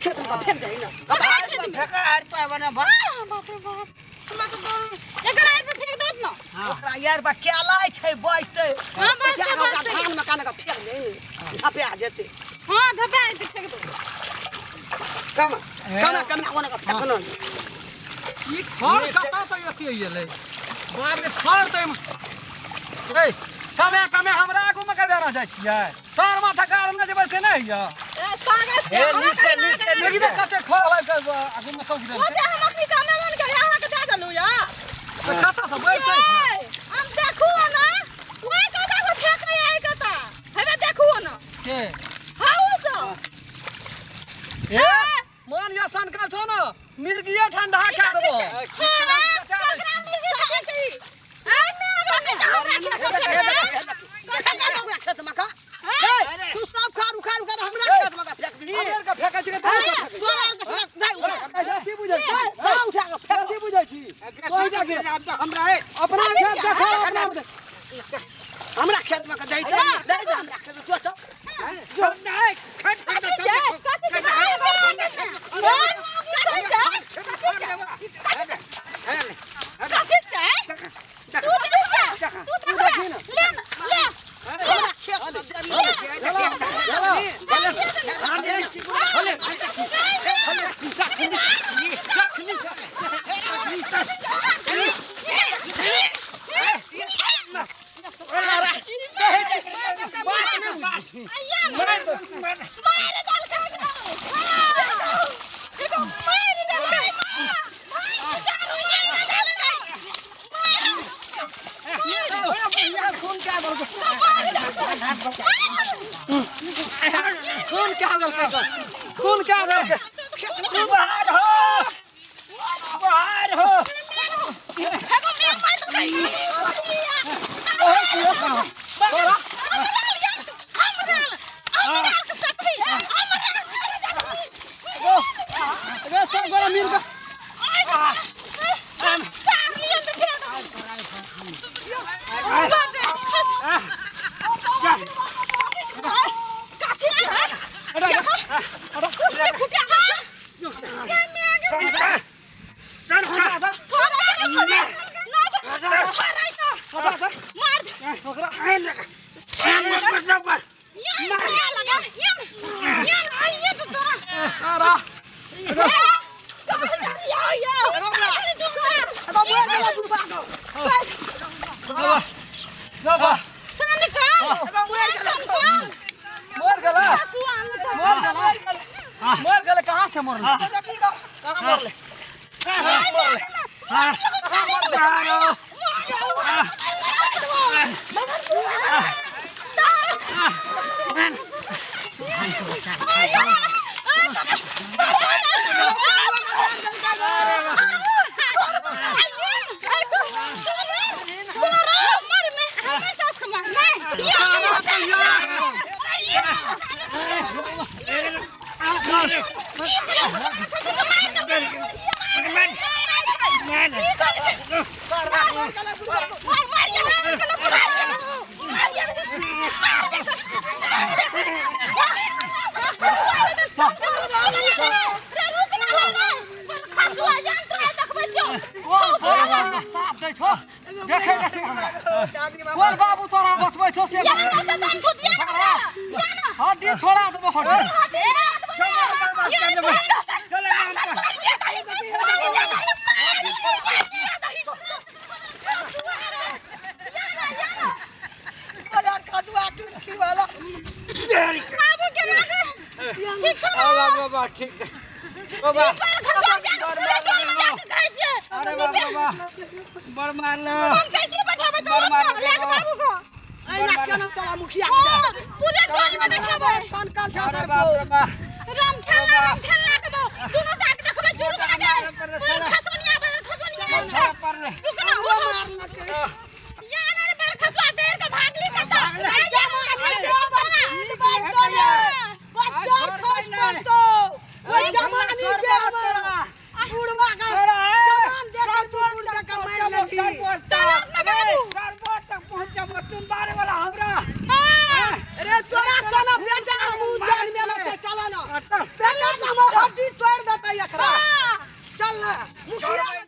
खेत में फेंक दही ना। ककरा खेत में? फेंका आर पाय बना भर। आ, बाप रे बाप, हमरा तऽ डर। एकर आड़ि पर फेंक दौत न। ओकरा यार बा केलाय छै बजतै। हाँ, बजतै, जा कऽ ओकरा बजतै। धान मे कान कऽ फेंक दही, झपा जेतै। हाँ, झपा जेतै, फेंक दो। कमा कमा कमा ओना कऽ फेकनो। ई खर कतऽ से एते एलै? बाप रे, खर तऽ एहिमे। ए कमे कमे हमरा आगूमे कबे रह जाइ छियै? तार माथा गाड़ नहि जेबै से नहि होइए। ए, कागज के ए, हमरा नीचे, कना नीचे, कना। देखी तऽ कते खर लाबि कऽ आगूमे सौंप ओ देलकै। जे हम अपनी कामे मन करे अहाँके दए देलहुँ यऽ। तऽ कतऽ से बढ़िते छै? ए, हम देखू ने ओहि कता से फेंकै एहि कता हेबे, देखू ने। के? हाँ, ओ सब। ए, मन या सनकल छौ ने, मिर्गिए ठंडा खा देबो। हाँ, ककरा मिर्गी से फेंकै? आ, कथी तऽ हमरा खेत में फेंकै? ओकरा खेत मे कऽ। हाँ? ए, तू सब खर उखाड़ उखाड़ हमरा खेत मे कऽ फेंक दिही। हमरे के फेकै छी के तोरा के फेकै? तोरा आर के सड़क दाइ उठा कऽ दाइ। छी बुझै छी? दाइ उठा कऽ फेंक। छी बुझै छी? तोही जाके हमरा ए अपना खेत देखो, अपना हमरा खेत मे कऽ दै दे, दै दे हमरा खेत मे, जो तऽ। नहीं खट खट। कथी छै? कथी छै? हाँ? कथी छै? कथी छै? तू देख छै? तू देख ले, ले न, ले। हमरा खेत मे देबही। मारि देलकै। हाँ। देखो, मारि देलकै। मारि चारू मारि देलकै। खून क्या देलकै? खून क्या देलकै? खून क्या देलकै? तू बाहर हो, बाहर हो। एगो मेघ मारि देलकै। तोरा रे सब गोरा मिल कऽ। अरे बाबा बाबा, मर गेला, मर गेला, मर गेलै। कहाँ छै मरले? कहाँ मरले? कहाँ मरले? कहाँ मरले? साफ दै छौ, देखै के छै हमरा। कोन बाबू तोरा बचबै छौ से? हड्डी छोड़ा देबो, हड्डी। बाबा ठीक छै बाबा। अरे बाबा, बड़ मारलो। मुखिया पूरे टोल में देखेबै। सनकल छ। अरे बाप रे बा। राम ठेलना, राम ठेलना।